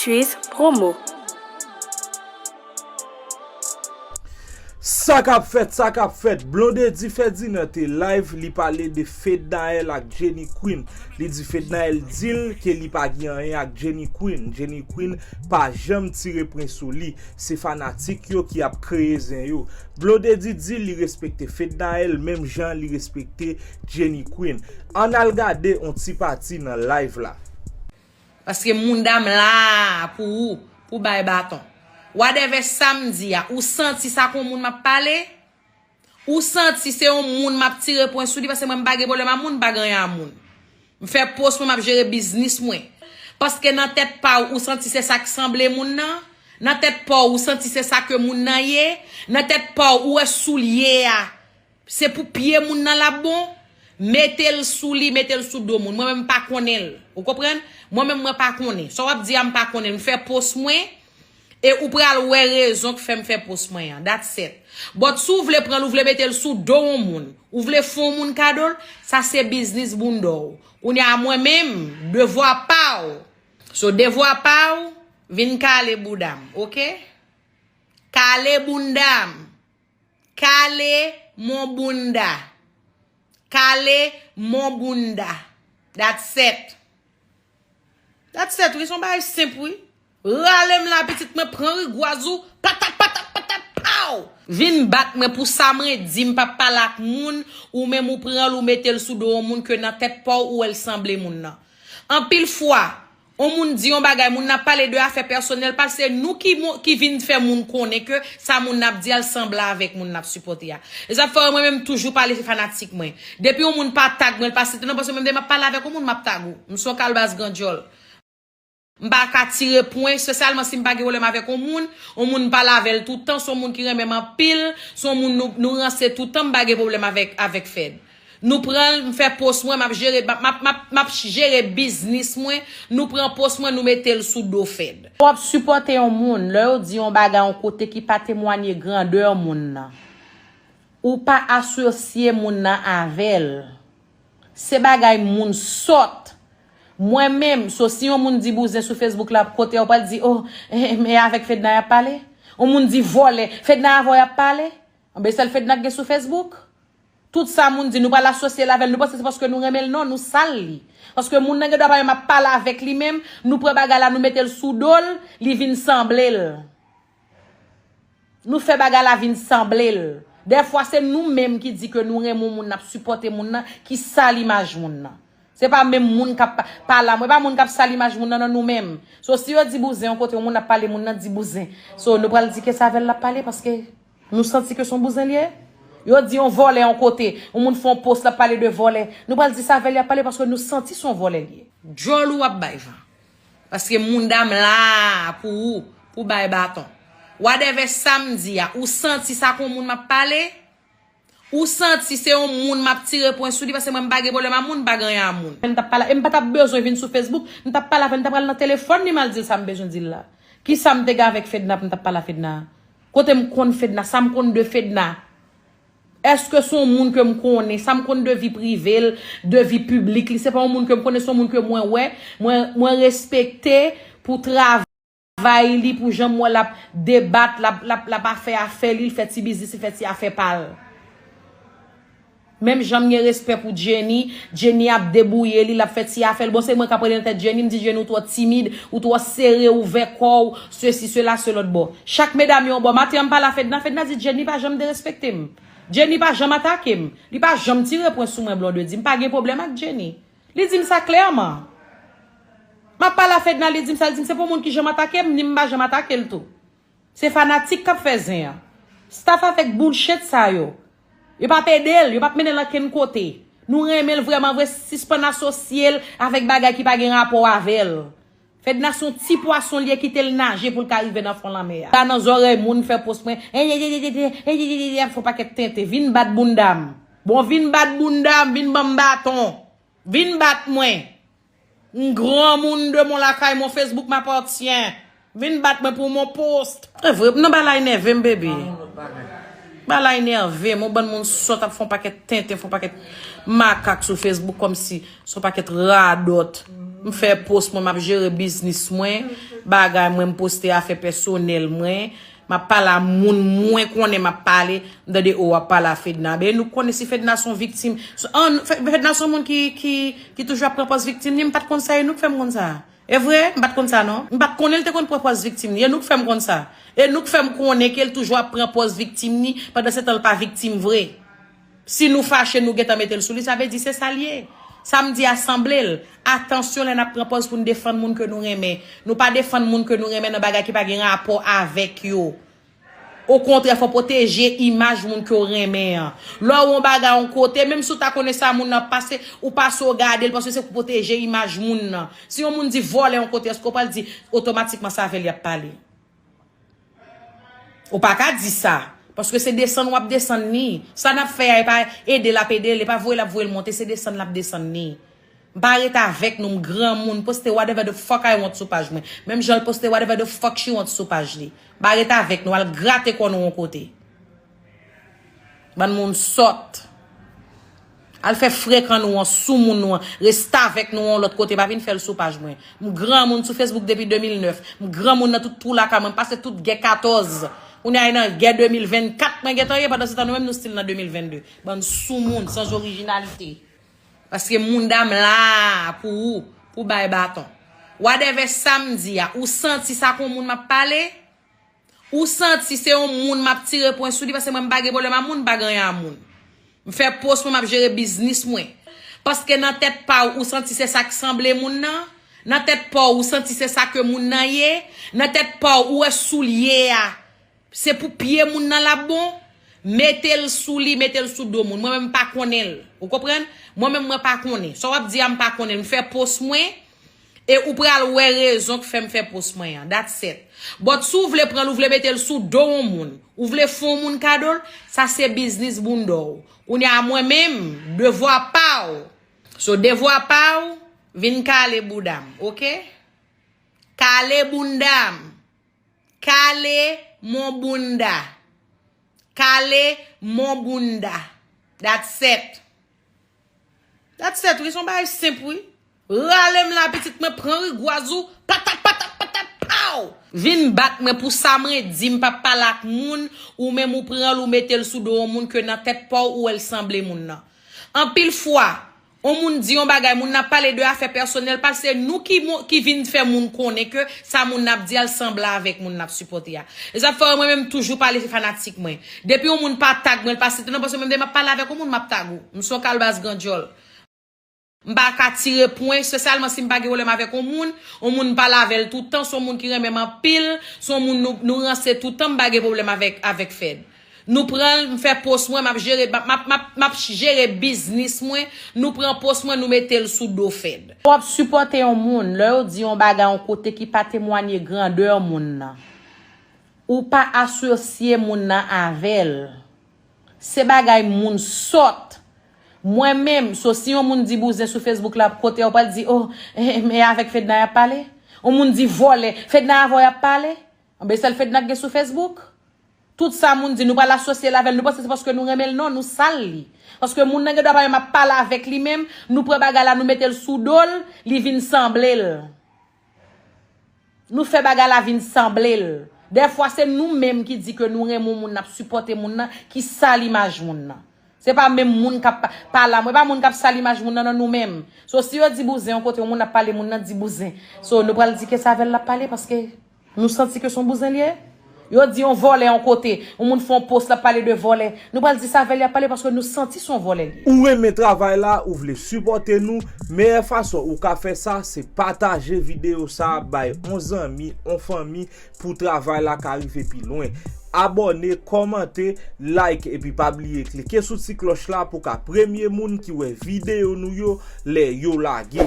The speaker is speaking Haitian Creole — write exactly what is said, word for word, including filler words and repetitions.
Suisse Promo. Sa k ap fèt, sa k ap fèt. Blondedy Ferdinand te live, li pale de Fednaelle ak Jenny Queen. Li di Fednaelle di l ke li pa gen anyen ak Jenny Queen. Jenny Queen pa janm tire pwen sou li. Se fanatik yo ki ap kreye zen yo. Blondedy di li respekte Fednaelle menm jan li respekte Jenny Queen. Ann al gade on ti pati nan live la. Paske moun dam la pou ou, pou bay baton. Whatever sa m di a, ou santi sa kon moun m ap pale? Ou santi se yon moun m ap tire pwen sou li, paske mwen m pa gen pwoblèm a moun, m pa gen anyen a moun. M fè post mwen, m ap jere biznis mwen. Paske nan tèt pa w, ou santi se sa k sanble moun nan? Nan tèt pa w, ou santi se sa ke moun nan ye? Nan tèt pa w, ou wè soulye a? Se pou pye moun nan l ap bon? Mete l sou li, mete l sou do moun. Mwen menm m pa konnen l. Ou konprann? Mwen menm mwen pa konnen. Sa w ap di a m pa konnen l. M fè post mwen e ou pral wè rezon k fè m fè post mwen an. That's it. But si w vle pran l, ou vle mete l sou do yon moun, ou vle fè yon moun kado l, sa se biznis bounda w. Kounye a mwen menm, devwa pa w. So devwa pa w, vin kale bouda m, oke? Kale bounda m. Kale mon bounda. Kale mon bounda. That's it. That's it, wi, se yon bagay senp, wi. Rale m la, pitit mwen, pran rigwaz ou, patat, patat, patat, paw! Vin bat mwen pou sa mwen di, m p ap pale ak moun, ou menm ou pran l, ou mete l sou do yon moun ke nan tèt pa w, ou wè l sanble moun nan. Anpil fwa, on moun di yon bagay, moun nan ap pale de afè pèsonèl pa l, se nou ki, ki vin fè moun konnen ke sa moun nan ap di a l sanble avèk moun nan ap sipòte a. E sa fè mwen menm toujou pale fanatik mwen. Depi yon moun pa tag mwen, l pa site non, paske mwen menm depi m ap pale avèk yon moun, m ap tag ou. M se yon kalbas gran djòl. M pa ka tire pwen, espesyalman si m pa gen pwoblèm avèk yon moun, yon moun m pale avè l tout tan, se yon moun ki renmen m anpil, se yon moun nou, nou ranse tout tan, m pa gen pwoblèm avèk, avèk Fed. Nou pran l, m fè post mwen, m ap jere, m ap, m ap, m ap, m ap jere biznis mwen, nou pran post mwen, nou mete l sou do Fed. W ap sipòte yon moun, lè yo di yon bagay yon kote ki pa temwanye grandè moun nan, ou pa asosye moun nan avè l. Se bagay moun sòt. Mwen menm, so si yon moun di bouzen sou Facebook la, kote a w pral di, oh, e avèk Fedna y ap pale? Yon moun di vòlè, Fedna avè w y ap pale? Anben sèl Fedna k gen sou Facebook? Tout sa moun di, nou pral asosye l avè l, nou panse se paske nou renmen l? Non, nou sal li. Paske moun nan gen dwa pa menm ap pale avèk li menm, nou pran bagay la, nou mete l sou do l, li vin sanble l. Nou fè bagay la vin sanble l. Dèfwa se nou menm ki di ke nou renmen yon moun, n ap sipòte moun nan, ki sal imaj moun nan. Se pa menm moun k ap pa, pale a mwen, pa moun k ap sal imaj moun nan, non, nou menm. So si yo di bouzen yon kote, yon moun ap pale moun nan di bouzen. So nou pral di ke se avè l l ap pale paske nou santi ke se yon bouzen li ye? Yo di yon vòlè yon kote, yon moun fè yon post l ap pale de vòlè. Nou pral di se avè l y ap pale paske nou santi se yon vòlè li ye. Djòl ou ap bay van. Paske moun dam la pou ou, pou bay baton. Whatever sa m di a, ou santi sa kon moun m ap pale? Ou santi se yon moun m ap tire pwen sou li, paske mwen m pa gen pwoblèm a moun, m pa gen anyen a moun. M t ap pale, e m pa t ap bezwen vin sou Facebook, m t ap pale avè l, m t ap pral nan telefòn li m al di l sa m bezwen di l la. Kisa m te gen avèk Fedna pou m t ap pale a Fedna? Kote m konn Fedna, sa m konn de Fedna? Èske se yon moun ke m konnen, sa m konn de vi prive l, de vi piblik li, se pa yon moun ke m konnen, se yon moun ke mwen wè, mwen, mwen respekte pou travay li, pou jan m wè l ap debat, l ap, l ap, l ap afè afè li, l fè ti biznis, li fè ti afè pa l. Menm jan m gen respè pou Jenny, Jenny ap debouye li, l ap fè ti afè l. Bon, se mwen k ap rele nan tèt Jenny, m di Jenny ou twò timid, ou twò sere, ouvè kò w, sesi, sela, se lòt bò. Chak medam yon bò. Maten an m pale a Fedna, Fedna di Jenny pa janm derespekte m. Jenny pa janm atake m. Li pa janm tire pwen sou mwen, Blondedy. M pa gen pwoblèm ak Jenny. Li di m sa klèman. M ap pale a Fedna, li di m sa, li di m se pa yon moun ki janm atake m, ni m pa janm atake l tou. Se fanatik k ap fè zen an. Staff avèk bullshit sa yo. Yo p ap ede l, yo p ap mennen l ankenn kote. Nou renmen l vrèman vre, sispann asosye l avèk bagay ki pa gen rapò avè l. Fedna se yon ti pwason li ye, kite l naje pou l ka rive nan fon lanmè a. Sa nan zòrèy moun fè post mwen, eyeyeyeye, eyeyeyeye, ap fè yon pakèt tenten. Vin bat bounda m. Bon, vin bat bounda m, vin ban m baton. Vin bat mwen. M granmoun de mon lakay, mon Facebook m'appartient. Vin bat mwen pou mon post. E vre, non, bagay la enève m, bebe. Bagay la enève m, yon bann moun sòt ap fè yon pakèt tenten, fè yon pakèt makak sou Facebook kòmsi se yon pakèt radòt. M fè post mwen, m ap jere biznis mwen, bagay mwen, m poste afè pèsonèl mwen, m ap pale a moun mwen konnen m ap pale, m tande o w ap pale a Fedna. Ben, nou konnen si Fedna se yon viktim, an, Fe- Fedna se yon moun ki, ki, ki toujou ap pran pòz viktim li, m pa t konn sa, e nou k fè m konn sa. E vre, m pa t konn sa non. M pa t konnen l te konn pran pòz viktim li, e nou k fè m konn sa. E nou k fè m konnen ke l toujou ap pran pòz viktim li, pandan se tan l pa viktim vre. Si nou fache, nou gentan mete l sou li, sa vle di se sa l ye. Sa m di a sanble l. Atansyon lè n ap pran pòz pou n defann moun ke nou renmen. Nou pa defann moun ke nou renmen nan bagay ki pa gen rapò avèk yo. Okontrè, fò pwoteje imaj moun ke w renmen an. Lè w wè yon bagay yon kote, menm si w ta konnen sa moun nan ap pase, ou pase w gade l, paske se pou pwoteje imaj moun nan. Si yon moun di vòlè yon kote, èske w pral di otomatikman se avè l y ap pale? Ou pa ka di sa. Paske se desann w ap desann li. Sa n ap fè a, e pa ede l ap ede l, e pa voye l ap voye l monte, se desann l ap desann li. M pa ret avèk nou, m granmoun, poste whatever the fuck I want sou paj mwen. Menm jan l poste whatever the fuck she want sou paj li. M pa ret avèk nou, al grate kò nou yon kote. Bann moun sòt. Al fè frekan nou an, soumoun nou an, restavèk nou an lòt kote, pa vin fè l sou paj mwen. M granmoun sou Facebook depi de mil nèf. M granmoun nan tout twou lakay mwen, m pase tout gè katòz. Kounye a e nan gè de mil vennkat mwen gentan ye, pandan se tan nou menm nou still nan de mil vennde. Bann soumoun, sans originalité. Paske moun dam la pou ou, pou bay baton. Whatever sa m di a, ou santi sa kon moun m ap pale? Ou santi se yon moun m ap tire pwen sou li, paske mwen m pa gen pwoblèm a moun, m pa gen anyen a moun. M fè post mwen, m ap jere biznis mwen. Paske nan tèt pa w, ou santi se sa k sanble moun nan? Nan tèt pa w, ou santi se sa ke moun nan ye? Nan tèt pa w, ou wè soulye a, se pou pye moun nan l ap bon? Mete l sou li, mete l sou do moun. Mwen menm m pa konnen l. Ou konprann? Mwen menm mwen pa konnen. Sa w ap di a m pa konnen l. M fè post mwen, e ou pral wè rezon k fè m fè post mwen an. That's it. But si w vle pran l, ou vle mete l sou do yon moun, ou vle fè yon moun kado l, sa se biznis bounda w. Kounye a mwen menm, devwa pa w. So devwa pa w, vin kale bouda m, oke? Kale bounda m. Kale mon bounda. Kale mon bounda. That's it. That's it, wi, se yon bagay senp, wi. Rale m la, pitit mwen, pran rigwaz ou, patat, patat, patat, paw! Vin bat mwen pou sa mwen di, m p ap pale ak moun, ou menm ou pran l, ou mete l sou do yon moun ke nan tèt pa w, ou wè l sanble moun nan. Anpil fwa, yon moun di yon bagay, moun nan ap pale de afè pèsonèl pa l, se nou ki, mo- ki vin fè moun konnen ke sa moun nan ap di a l sanble avèk moun nan ap sipòte a. E sa fè mwen menm toujou pale fanatik mwen. Depi yon moun pa tag mwen, l pa site non, paske menm de m ap pale avèk yon moun, m ap tag ou. M se yon kalbas grandyòl. M pa ka tire pwen, espesyalman si m pa gen pwoblèm avèk yon moun, yon moun m pale avè l toutan, se yon moun ki renmen m anpil, se yon moun nou, nou ranse toutan, m pa gen pwoblèm avèk, avèk Fed. Nou pran l, m fè post mwen, m ap jere, m ap, m ap, m ap, m ap jere biznis mwen, nou pran post mwen, nou mete l sou do Fed. W ap sipòte yon moun, lè yo di yon bagay yon kote ki pa temwanye grandè moun nan, ou pa asosye moun nan avè l. Se bagay moun sòt. Mwen menm, so si yon moun di bouzen sou Facebook la, kote w pral di, oh, eh, men avèk Fedna y ap pale? Yon moun di vòlè, Fedna avè w y ap pale? Anben sèl Fedna k gen sou Facebook? Tout sa moun di, nou pral asosye l avè l, nou panse se paske nou renmen l? Non, nou sal li. Paske moun nan gen dwa pa menm ap pale avèk li menm, nou pran bagay la, nou mete l sou do l, li vin sanble l. Nou fè bagay la vin sanble l. Dèfwa se nou menm ki di ke nou renmen yon moun, n ap sipòte moun nan, ki sal imaj moun nan. Se pa menm moun k ap pa- pale a mwen, pa moun k ap sal imaj moun nan, non, nou menm. So si yo di bouzen yon kote, yon moun ap pale, moun nan di bouzen. So nou pral di ke se avè l l ap pale paske nou santi ke se yon bouzen li ye? Yo di yon vòlè yon kote, yon moun fè yon post l ap pale de vòlè. Nou pral di se avè l y ap pale paske nou santi se yon vòlè li ye. Ou renmen travay la, ou vle sipòte nou, meyè fason ou ka fè sa se pataje videyo sa bay yon zanmi, yon fanmi pou travay la ka rive pi lwen. Abòne, kòmante, like epi pa bliye klike sou ti klòch la pou ka premye moun ki wè videyo nou yo lè yo lage.